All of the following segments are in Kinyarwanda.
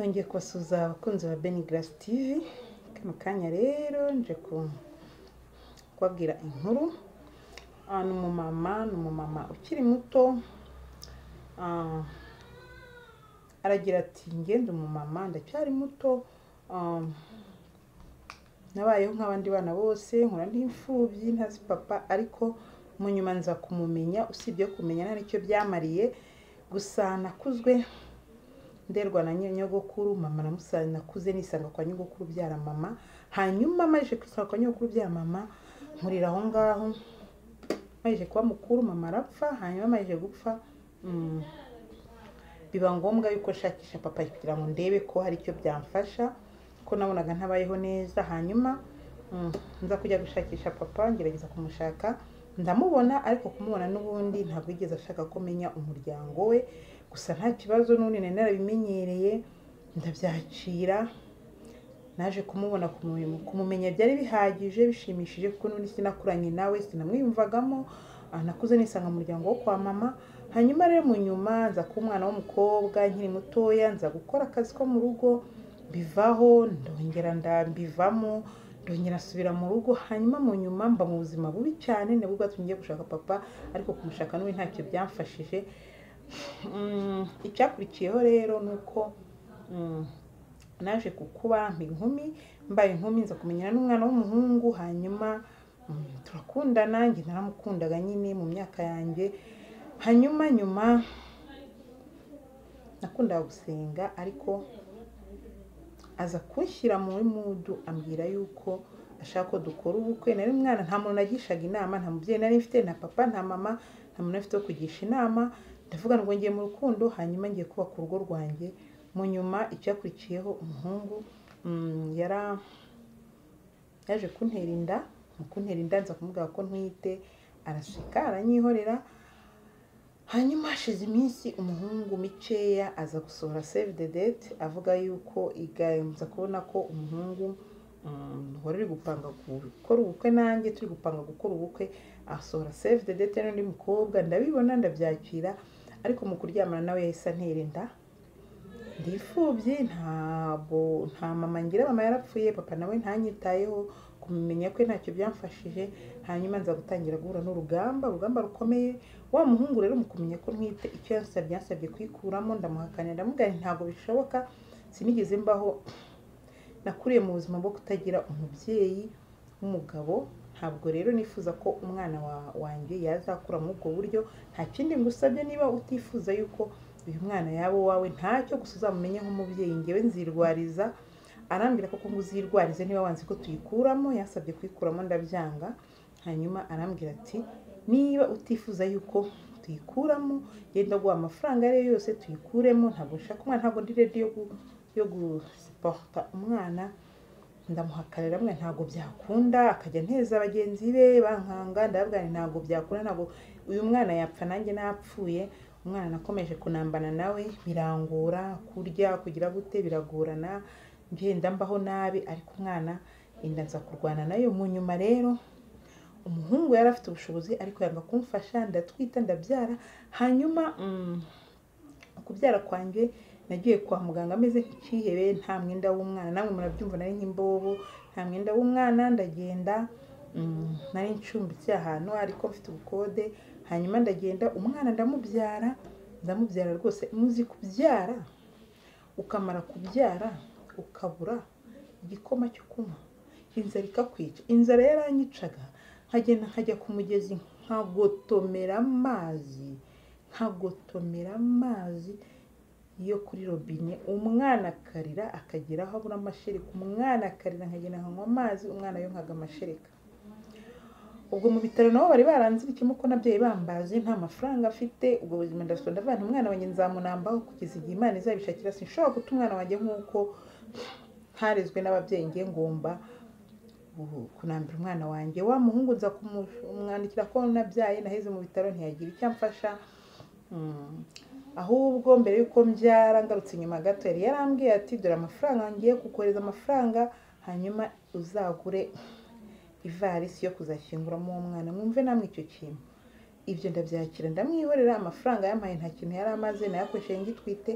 Nongeye kubasuhuza abakunzi ba Beni Grace TV. Kano kanya rero nje kubabwira inkuru. Ni umumama ukiri muto. Aragira ati: "Ngende umumama, ndacyari muto, nabayeho nk'abandi bana bose, nkura ndi imfubyi, ntazi papa, ariko mu nyuma nza kumumenya. Usibye kumenya, nta nicyo byamariye. Gusa nakuzwe nderwa na nyogokuru. Mama namusanze, nakuze nisanga kwa nyogokuru ubyara mama. Hanyuma maze kwisanga kwa nyogokuru ubyara mama, nkurira aho ngaho. Maze kuba mukuru, mama arapfa. Hanyuma maze gupfa, biba ngombwa yuko nshakisha papa kugira ngo ndebe ko hari icyo byamfasha, ko nabonaga ntabayeho neza. Hanyuma nza kujya gushakisha papa, ngerageza kumushaka, ndamubona, ariko kumubona n'ubundi ntabwo yigeze ashaka ko menya umuryango we. Gusa nta kibazo, n'ubundi nari narabimenyereye, ndabyakira. Naje kumubona, kumumenya byari bihagije, bishimishije, kuko n'ubundi sinakuranye nawe, sinamwiyumvagamo. Nakuze nisanga mu muryango wo kwa mama. Hanyuma rero mu nyuma nza kuba umwana w'umukobwa nkiri mutoya, nza gukora akazi ko mu rugo, bivaho, ndongera ndambivamo, ndongera nsubira mu rugo. Hanyuma mu nyuma mba mu buzima bubi cyane, nibwo bwatumye ngiye gushaka papa, ariko kumushaka n'ubu ntacyo byamfashije. Icyakurikiyeho rero ni uko naje kukuba inkumi. Mbaye inkumi, nza kumenyana n'umwana w'umuhungu, hanyuma turakundana. Njye naramukundaga nyine mu myaka yanjye. Hanyuma nyuma nakundaga gusenga, ariko aza kunshyira muri mood, ambwira yuko ashaka ko dukora ubukwe. Nari umwana, nta muntu nagishaga inama, nta mubyeyi nari mfite, nta papa, nta mama, nta muntu nari mfite wo kugisha inama. Ndavuga ngo ngiye mu rukundo, hanyuma ngiye kubaka urugo rwanjye. Mu nyuma icyakurikiyeho, umuhungu yaje kuntera inda. Mu kuntera inda, nza kumubwira ko ntwite, araseka, aranyihorera. Hanyuma hashize iminsi umuhungu mikeya aza gusohora save the date, avuga yuko nza kubona ko umuhungu wari uri gupanga gukora ubukwe nanjye, turi gupanga gukora ubukwe, asohora save the date n'undi mukobwa. Ndabibona, ndabyakira, ariko mu kuryamana nawe yahise antera inda. Ndi imfubyi, ntabwo nta mama ngira, mama yarapfuye, papa nawe ntanyitayeho, kumumenya kwe ntacyo byamfashije. Hanyuma nza gutangira guhura n'urugamba, urugamba rukomeye. Wa muhungu rero, mu kumenya ko ntwite, icyo yansabye, yansabye kuyikuramo. Ndamuhakanira, ndamubwira nti ntabwo bishoboka, sinigeze mbaho, nakuriye mu buzima bwo kutagira umubyeyi w'umugabo, ntabwo rero nifuza ko umwana wanjye yazakura muri ubwo buryo. Nta kindi ngusabye, niba utifuza yuko uyu mwana yaba uwawe, ntacyo, gusa uzamumenye nk'umubyeyi, ngewe nzirwariza. Arambwira ko ngo uzirwarize niba wanze ko tuyikuramo. Yansabye kuyikuramo, ndabyanga. Hanyuma arambwira ati: niba utifuza yuko tuyikuramo, genda guha amafaranga ayo ari yo yose tuyikuremo, ntabwo nshaka umwana, ntabwo ndi ready yo gusiporta umwana. Ndamuhakarira mwe, ntabwo byakunda. Akajya nteza bagenzi be bankanga. Ndababwira nti ntabwo byakunda, ntabwo uyu mwana yapfa nanjye napfuye. Umwana nakomeje kunambana nawe, birangora kurya, kugira gute, biragorana, ngenda mbaho nabi, ariko umwana inda nza kurwana nayo. Mu nyuma rero umuhungu yari afite ubushobozi, ariko yanga kumfasha. Ndatwita, ndabyara. Hanyuma kubyara kwanjye, nagiye kwa muganga ameze nk'ikihebe, nta mwenda w'umwana, namwe murabyumva, nari nk'imbobo, nta mwenda w'umwana. Ndagenda, nari ncumbitse ahantu ariko mfite ubukode. Hanyuma ndagenda, umwana ndamubyara, ndamubyara rwose. Muzi kubyara, ukamara kubyara ukabura igikoma cyo kunywa, inzara ikakwica? Inzara yaranyicaga, nkagenda nkajya ku mugezi, nkagotomera amazi, nkagotomera amazi yo kuri robine. Umwana akarira, akagera aho abura amashereka, umwana akarira, nkagenda nkanywa amazi umwana yonkaga amashereka. Ubwo mu bitaro nabo bari baranzirikemo ko nabyaye bambaze, nta mafaranga afite. Ubwo buzima ndasoma, ndavuga nti umwana wanjye nzamunambaho kugeza igihe Imana izabishakira. Sinshobora guta umwana wanjye nk'uko ntarezwe n'ababyeyi, ngiye ngomba kunambira umwana wanjye. Wa muhungu nza kumwandikira ko nabyaye, naheze mu bitaro, ntiyagira icyo amfasha. Ahubwo mbere y'uko mbyara, ngarutse inyuma gato, yari yarambwiye ati: dore amafaranga, ngiye kukohereza amafaranga, hanyuma uzagure ivarisi yo kuzashyinguramo uwo mwana. Mwumve namwe icyo kintu. Ibyo ndabyakira, ndamwihorera. Amafaranga yampaye nta kintu yari amaze, nayakoresheje ngitwite.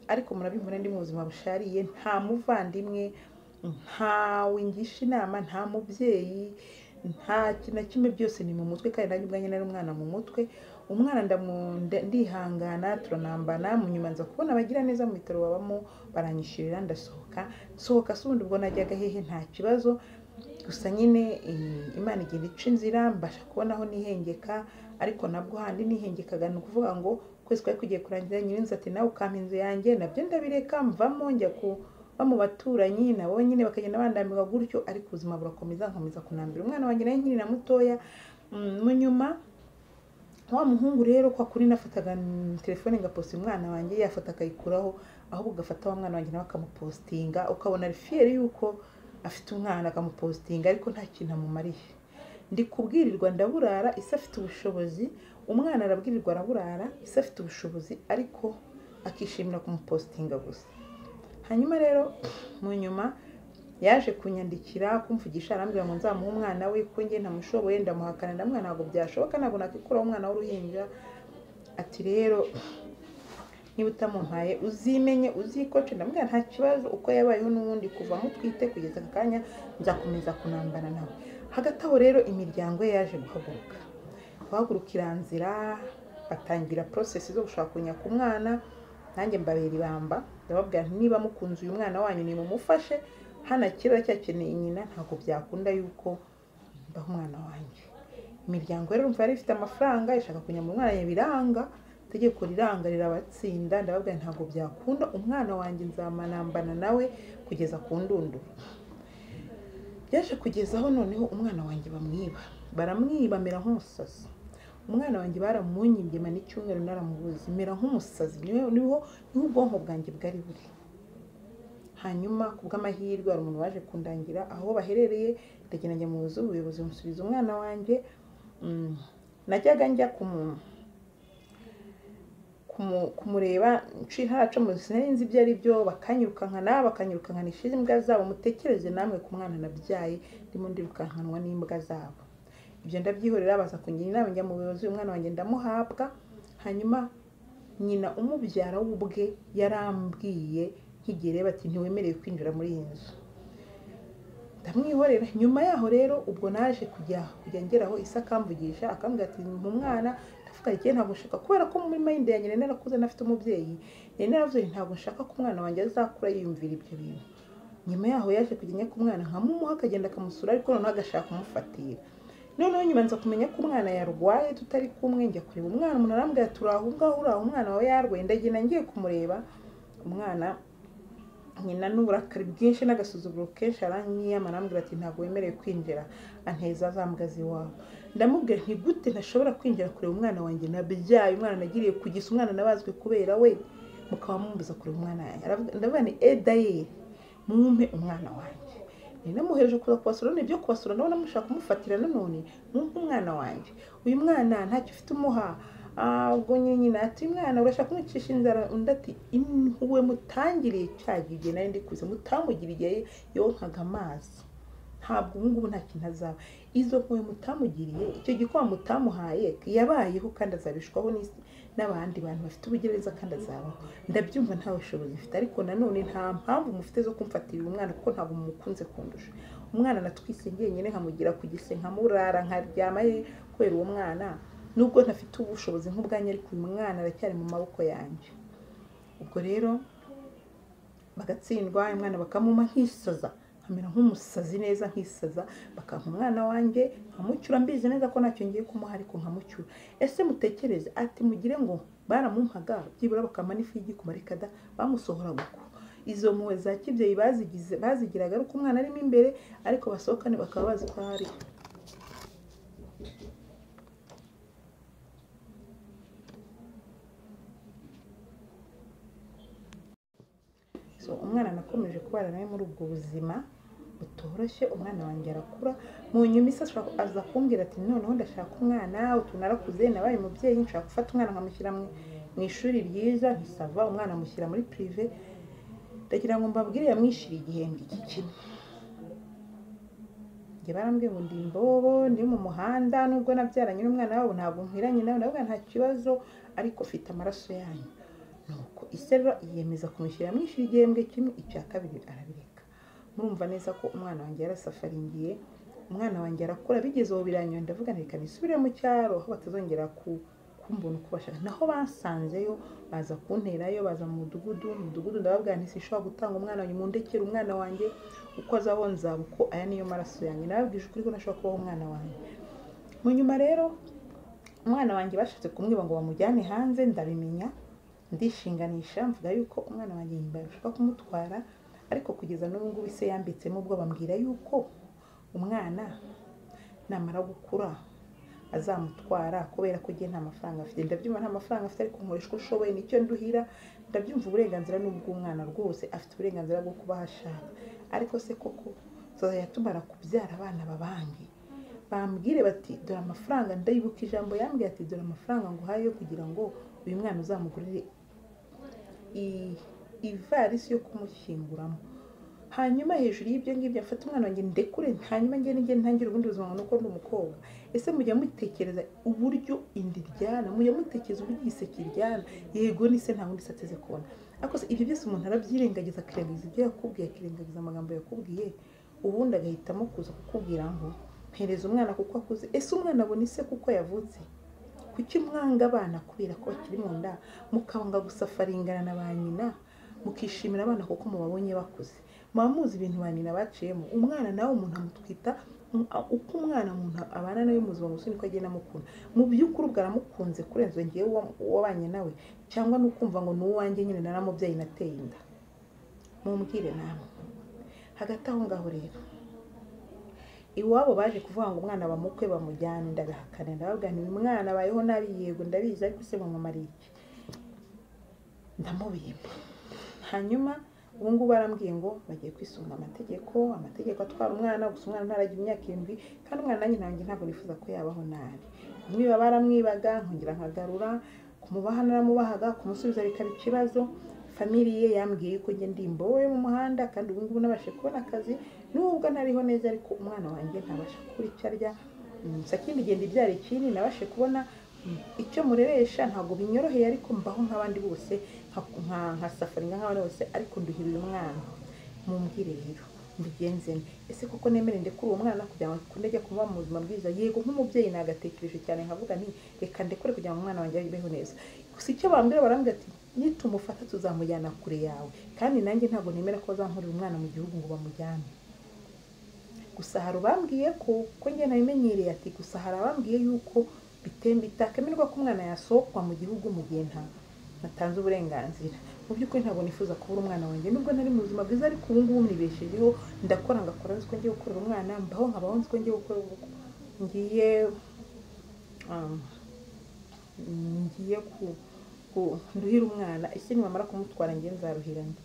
Ariko murabimbona ndi mu buzima bushariye, nta muvandimwe, ntawe ngisha inama, nta mubyeyi, nta kintu na kimwe, byose ni mu mutwe. Kandi nanjye ubwanjye nari umwana mu mutwe. Umwana ndihangana, turanambana. Mu nyuma nza kubona abagira neza mu bitaro babamo, baranyishyurira, ndasohoka. Nsohoka se ubundi ubwo najyaga hehe? Nta kibazo. Gusa nyine Imana igenda ica inzira, mbasha kubona aho nihengeka. Ariko nabwo handi nihengekaga ni ukuvuga ngo ukwezi kwari kugiye kurangira, nyirinzu ati nawe ukampa inzu yanjye, nabyo ndabireka, mvamo njya kuba mu baturanyi, nabo nyine bakagenda bandambirwa gutyo. Ariko ubuzima burakomeza, nkomeza kunambira umwana wanjye nawe nkiri na mutoya. Mu nyuma wa muhungu rero kwa kuri nafataga telefone ngaposta umwana wanjye, yafata akayikuraho, ahubwo ugafata wa mwana wanjye nawe akamupostinga, ukabona ari fier yuko afite umwana akamupostinga, ariko nta kintu amumariye. Ndi kubwirirwa ndaburara, ise afite ubushobozi, umwana arabwirirwa araburara, ise afite ubushobozi, ariko akishimira kumupostinga gusa. Hanyuma rero mu nyuma yaje kunyandikira kumvugisha, arambwira ngo nzamuhe umwana we kuko njye ntamushoboye. Ndamuhakana, ndamwana ntabwo byashoboka, ntabwo nakikuraho umwana w'uruhinja. Ati rero niba utamumpaye uzimenye uzikoce. Ndamubwira nta kibazo, uko yabayeho n'ubundi kuva mutwite kugeza aka kanya nzakomeza kunambana nawe. Hagati aho rero imiryango ye yaje guhaguruka iranzira, batangira process zo gushaka kunyaka umwana. Nanjye mbabera ibamba, ndababwira nti niba mukunze uyu mwana wanyu nimumufashe, hano akira aracyakeneye nyina, ntabwo byakunda yuko mbaha umwana wanjye. Imiryango rero urumva yari ifite amafaranga, ishaka kunyama umwana, biranga, itegeko riranga rirabatsinda. Ndababwira ntabwo byakunda, umwana wanjye nzamanambana nawe kugeza ku ndunduro. Byaje kugezaho noneho umwana wanjye bamwiba, baramwiba mera nk'umusazi. Umwana wanjye baramunyimbye mara icyumweru naramubuze, mera nk'umusazi, niho ubwonko bwanjye bwari buri. Hanyuma kubw'amahirwe hari umuntu waje kundangira aho baherereye, ndagenda njya mu nzu, ubuyobozi bumusubiza umwana wanjye. Najyaga njya kumureba ntaraca mu sinari nzi ibyo ari byo, bakanyirukankana, bakanyirukankanisha imbwa zabo. Mutekereze namwe ku mwana nabyaye ndimo ndirukankanwa n'imbwa zabo. Ibyo ndabyihorera, baza kungira inama, njya mu buyobozi, umwana wanjye ndamuhabwa. Hanyuma nyina umubyara w'ubwe yarambwiye nkigere bati ntiwemerewe kwinjira muri iyi nzu, ndamwihorera. Nyuma yaho rero ubwo naje kujya ngeraho ise akamvugisha, akambwira ati mu mwana, ndavuga igihe ntabwo nshaka, kubera ko muri mind yanjye nari narakuze nafite umubyeyi, nari naravuze ntabwo nshaka ko umwana wanjye azakura yiyumvira ibyo bintu. Nyuma yaho yaje kujya njya ku mwana nkamumuha, akagenda akamusura, ariko noneho agashaka kumufatira. Noneho nyuma nza kumenya ko umwana yarwaye tutari kumwe, njya kureba umwana, umuntu arambwira ati uraho ngaho, uraho umwana wawe yarwaye. Ndagenda ngiye kumureba umwana, nyina n'uburakari bwinshi n'agasuzuguro kenshi aranyiyama, arambwira ati ntabwo wemerewe kwinjira, anteza za mbwa z'iwabo. Ndamubwira nti gute ntashobora kwinjira kureba umwana wanjye nabyaye, umwana nagiriye kugisa, umwana nabazwe kubera we, mukaba mumbuza kureba umwana wanjye. Ndavuga nti edaye mumpe umwana wanjye. Namuhereje kuza kubasura, none ibyo kubasura ndabona mushaka kumufatira, nanone mumpe umwana wanjye. Uyu mwana ntacyo ufite umuha. Ubwo nyina ati mwana urashaka kumwicisha inzara? Undi ati impuhwe mutangiriye cya gihe nari ndikuze, mutamugira igihe yonkaga amazi, ntabwo ubu ngubu nta kintu azaba. Izo mpuhwe mutamugiriye, icyo gikoma mutamuhaye, yabayeho kandi azabishwaho n'abandi bantu bafite ubugereza kandi azabaho. Ndabyumva nta bushobozi mfite, ariko nanone nta mpamvu mufite zo kumfatira umwana, kuko ntabwo mumukunze kundusha. Umwana natwise njyenyine, nkamugira ku gise, nkamurara, nkaryama ye kubera uwo mwana. Nubwo ntafite ubushobozi nk'ubwanjye, ariko uyu mwana aracyari mu maboko yanjye. Ubwo rero bagatsindwa, umwana bakamuma nkisaza, nkamera nk'umusazi neza nkisaza, bakampa umwana wanjye nkamucyura, mbizi neza ko ntacyo ngiye kumuha, ariko nkamucyura. Ese mutekereze ati mugire ngo baramumpaga byibura bakampa n'ifu y'igikoma, reka da, bamusohoraga uko. Izo mpuhwe za kibyeyi bazigiraga ari uko umwana arimo imbere, ariko basohokane bakaba bazi ko ahari. So umwana nakomeje kubana nawe muri ubwo buzima butoroshye, umwana wanjye arakura. Mu nyuma ise aza kumbwira ati noneho ndashaka umwana, utu narakuze nabaye umubyeyi, nshaka gufata umwana nkamushyira mu ishuri ryiza. Ntisava, umwana amushyira muri prive. Ndagira ngo mbabwire yamwishyura igihembwe iki kimwe. Njye barambwiye ngo ndi imbobo, ndi mu muhanda, nubwo nabyaranye n'umwana wabo ntabwo nkwiranye nawe, ndavuga nta kibazo, ariko mfite amaraso yanyu. Nuko ise Se rero yiyemeza kumushyira mwishyura igihembwe kimwe, icya kabiri arabireka. Murumva neza ko umwana wanjye yarasafaringiye, umwana wanjye arakura, bigeze ubu biranyoye, ndavuga nti reka nisubire mu cyaro aho batazongera kumbona uko bashaka. Naho basanzeyo baza kunterayo, baza mu mudugudu, ndababwira nti sinshobora gutanga umwana wanjye, mundekere umwana wanjye uko azabaho nzaba uko, aya niyo maraso yanjye. Nababwije ukuri ko ntashobora kubaho umwana wanjye. Mu nyuma rero umwana wanjye bashatse kumwiba ngo bamujyane hanze, ndabimenya, ndishinganisha, mvuga yuko umwana wanjye bashaka kumutwara, ariko kugeza n'ubu ngubu se yambitsemo ubwo bambwira yuko umwana namara gukura azamutwara kubera ko njye nta mafaranga afite. Ndabyumva nta mafaranga afite, ariko nkoresha uko nshoboye, nicyo nduhira. Ndabyumva uburenganzira ni ubw'umwana rwose, afite uburenganzira bwo kuba aho ashaka, ariko se koko tuzajya tumara kubyara abana babange bambwire bati dore amafaranga. Ndayibuka ijambo yambwiye ati dore amafaranga nguhaye kugira ngo uyu mwana uzamugurire ivarisi yo kumushyinguramo. Hanyuma hejuru y'ibyo ngibyo mfate umwana wanjye ndekure, hanyuma ngende ngende ntangire ubundi buzima nuko ndi umukobwa. Ese mujya mutekereza uburyo inda iryana? Mujya mutekereza uburyo igiseke kiryana? Yego ni se, nta wundi se ateze kubona. Ariko se ibyo byose umuntu arabyirengagiza, akirengagiza ibyo yakubwiye, akirengagiza amagambo yakubwiye, ubundi agahitamo kuza kukubwira ngo mpereza umwana kuko akuze. Ese umwana abona ise kuko yavutse? Kuki mwanga abana kubera ko bakiri mu nda, mukanga gusafaringana na ba nyina, mukishimira abana kuko mubabonye bakuze? Muba muzi ibintu ba nyina baciyemo. Umwana nawe umuntu amutwita uko umwana umuntu abana nawe mu buzima busanzwe niko agenda amukunda. Mu by'ukuri ubwo aramukunze kurenza ngewe wabanye nawe, cyangwa ni ukumva ngo ni uwanjye nyine naramubyaye nateye inda. Mumbwire namwe. Hagati aho ngaho rero iwabo baje kuvuga ngo umwana bamukwe bamujyane, ndabihakana, ndababwira nti uyu mwana abayeho nabi, yego ndabizi, ariko se mumamariye iki? Ndamubimba. Hanyuma ubu ngubu barambwiye ngo bagiye kwisunga amategeko, amategeko atwara umwana, gusa umwana ntaragira imyaka 7, kandi umwana nanjye ntange ntabwo nifuza ko yabaho nabi. Kumwiba baramwibaga, nkongera nkagarura, kumubaha naramubahaga, kumusubiza bikaba ikibazo. Family ye yambwiye ko njye ndi imbohe mu muhanda, kandi ubu ngubu nabashe kubona akazi nubwo ntariho neza, ariko umwana wanjye ntabasha kubura icyo arya. Sakindi igenda ibyara ikindi, nabashe kubona icyo mureresha, ntabwo binyoroheye, ariko mbaho nk'abandi bose, nka safaringa nk'abandi bose, ariko nduhira uyu mwana. Mumbwire rero mbigenze nte? Ese koko nemere ndekure uwo mwana kugira ngo akunde ajye kuba mu buzima bwiza? Yego nk'umubyeyi nagatekereje cyane nkavuga nti reka ndekure kugira ngo umwana wanjye abeho neza. Gusa icyo bambwira, barambwira ati nitumufata tuzamujyana kure yawe, kandi nanjye ntabwo nemera ko bazankurira umwana mu gihugu ngo bamujyane. Gusa hari abambwiye ko njye nabimenyereye, ati gusa hari abambwiye yuko bitakemerwa ko umwana yasohokwa mu gihugu mu gihe natanze uburenganzira. Mu by'ukuri ntabwo nifuza kubura umwana wanjye, nubwo nari mu buzima bwiza, ariko ubu ngubu nibeshejeho, ndakora ngakora nzi ko ngiye gukorera umwana, mbaho nkabaho nzi ko ngiye gukora, ngiye nduhira umwana. Ese nibamara kumutwara ngiye nzaruhira nde?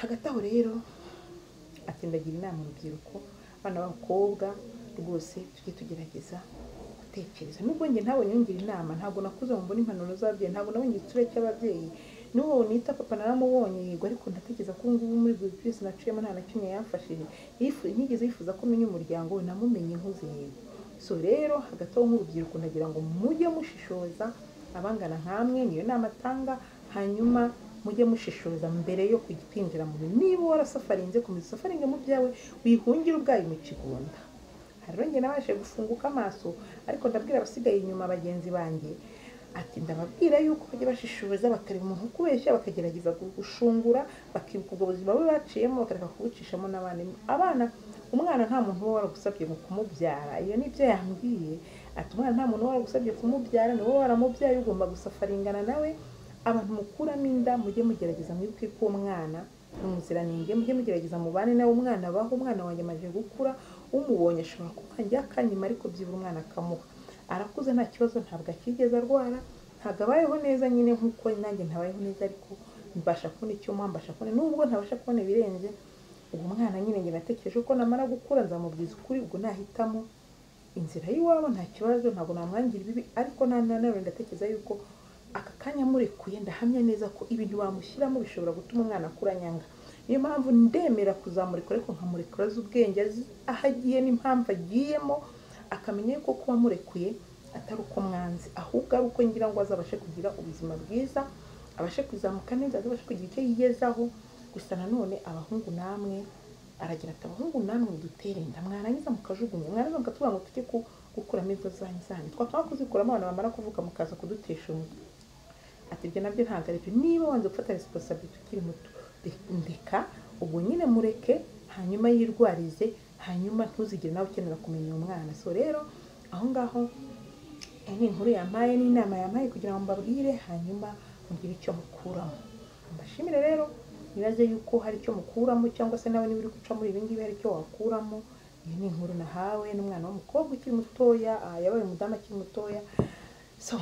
Hagati aho rero ati ndagira inama urubyiruko, abana b'abakobwa rwose tujye tugerageza gutekereza. Nubwo njye ntabonye ungira inama, ntabwo nakuze ngo mbone impanuro z'ababyeyi, ntabwo nabonye igitsure cy'ababyeyi, n'uwo nita papa naramubonye yego, ariko ndatekereza ko ubu ngubu muri ibyo byose naciyemo nta na kimwe yamfashije. Ntigeze yifuza ko menya umuryango we, namumenye nkuze yego. So rero hagati aho nk'urubyiruko ndagira ngo mujye mushishoza, abangana nkamwe niyo nama atanga, hanyuma mujye mushishoza mbere yo kwinjira mu bintu. Niba warasafarinze, komeza usafaringe mu byawe, wihungire ubwayo mu kigunda. Rero njye nabashe gufunguka amaso, ariko ndabwira abasigaye inyuma bagenzi banjye ati ndababwira yuko bajya bashishoza, bakareba umuntu ukubeshya, bakagerageza gushungura, bakibuka ubwo buzima bwe baciyemo, bakareka kubucishamo n'abandi. Abana, umwana nta muntu uba waragusabye mu kumubyara, iyo nibyo yambwiye, ati umwana nta muntu uba waragusabye kumubyara, ni wowe waramubyaye, ugomba gusafaringana nawe. Abantu mukuramo inda mujye mugerageza mwibuke ko umwana ni umuziranenge, mujye mugerageza mubane nawe, umwana abaho. Umwana wanjye amaze gukura, umubonye ashobora kuba akanyima, ariko byibura umwana akamuha. Arakuze nta kibazo, ntabwo akigeze arwara, ntabwo abayeho neza nyine nk'uko nanjye ntabayeho neza, ariko mbasha kubona icyo muha, mbasha kubona, nubwo ntabasha kubona ibirenze. Uwo mwana nyine njye natekereje ko namara gukura nzamubwiza ukuri, ubwo nahitamo inzira y'iwabo nta kibazo, ntabwo namwangira ibibi, ariko nanone ndatekereza yuko aka kanya murekuye, ndahamya neza ko ibintu bamushyiramo bishobora gutuma umwana akura anyanga. Niyo mpamvu ndemera kuzamurekura, ariko nkamurekura azi ubwenge, azi aho agiye n'impamvu agiyemo, akamenya yuko kuba murekuye atari uko mwanze, ahubwo ari uko ngira ngo azabashe kugira ubuzima bwiza. abashe kuzamuka neza, azabashe kugira icyo yigezaho. Gusa nanone abahungu namwe, aragira ati abahungu namwe mudutere inda, mwarangiza mukajugunya, mwarangiza mukatubwira ngo tujye gukuramo izo zanyu zanyu, twakanga kuzikuramo abantu bamara kuvuka mukaza kudutesha umutwe. Ati ibyo nabyo ntabwo ari byo, niba wanze gufata responsibility ukiri muto, ndeka ubwo nyine mureke, hanyuma yirwarize, hanyuma ntuzigere nawe ukenera kumenya uwo mwana. So rero aho ngaho iyi ni inkuru yampaye n'inama yampaye kugira ngo mbabwire, hanyuma mugire icyo mukuramo. Mbashimire rero, nibaze yuko hari icyo mukuramo, cyangwa se nawe niba uri guca muri ibi ngibi hari icyo wakuramo. Iyi ni inkuru nahawe n'umwana w'umukobwa ukiri mutoya, yabaye umudamu akiri mutoya. So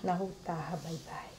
naho utaha, bye bye.